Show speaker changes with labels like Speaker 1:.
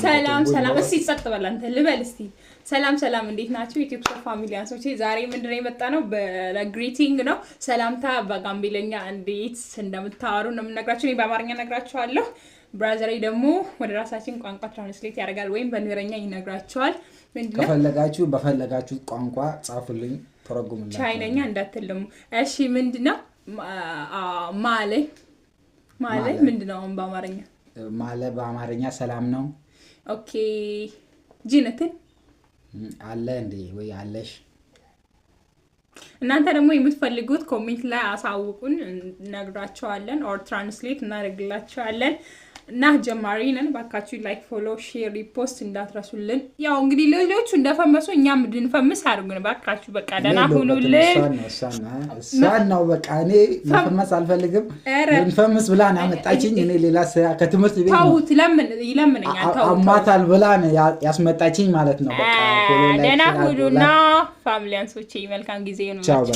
Speaker 1: ሰላም ሰላም። እስቲ ጸጥ በል አንተ ልበል እስቲ። ሰላም ሰላም፣ እንዴት ናችሁ? የቲክቶክ ፋሚሊያንሶቼ፣ ዛሬ ምንድን ነው የመጣ ነው በ greeting ነው። ሰላምታ በጋምቤለኛ እንዴት እንደምታወሩ ነው የምነግራችሁ። እኔ በአማርኛ ነግራችኋለሁ። Brother ኤ ደግሞ ወደ ራሳችን ቋንቋ translate ያደርጋል ወይም በኑዌረኛ ይነግራቸዋል። ምንድነው?
Speaker 2: ከፈለጋችሁ በፈለጋችሁ ቋንቋ ጻፉልኝ፣ ተረጉምላችሁ።
Speaker 1: ቻይነኛ እንዳትልሙ። እሺ፣ ምንድነው ማለ ማለ?
Speaker 2: ማለ።
Speaker 1: ምንድነው አሁን በአማርኛ?
Speaker 2: ማለ በአማርኛ ሰላም ነው።
Speaker 1: Okay፣ ጂነትን
Speaker 2: አለ እንዴ ወይ አለሽ?
Speaker 1: እናንተ ደግሞ የምትፈልጉት comment ላይ አሳውቁን፣ እነግራቸዋለን or translate እናደርግላቸዋለን። እና ጀማሪ ነን፣ ባካችሁ like፣ follow፣ share፣ repost እንዳትረሱልን። ያው እንግዲህ ሌሎቹ እንደፈመሱ እኛም እንድንፈምስ አድርጉን ባካችሁ። በቃ ደህና ሁኑልን።
Speaker 2: እሷን ነው በቃ፣ እኔ መፈመስ አልፈልግም።
Speaker 1: ኧረ
Speaker 2: ልንፈምስ ብላ ነው ያመጣችኝ። እኔ ሌላ ስራ ከትምህርት ቤት ነው
Speaker 1: ተውት፣ ለምን ይለምነኛል። ተውት።
Speaker 2: አሟታል ብላ ነው ያስመጣችኝ ማለት ነው። በቃ follow፣ like፣
Speaker 1: ደህና
Speaker 2: share አድርጉ።
Speaker 1: ሁኑና ፋሚሊያንሶቼ መልካም ጊዜ ነው።
Speaker 2: ቻው በቃ።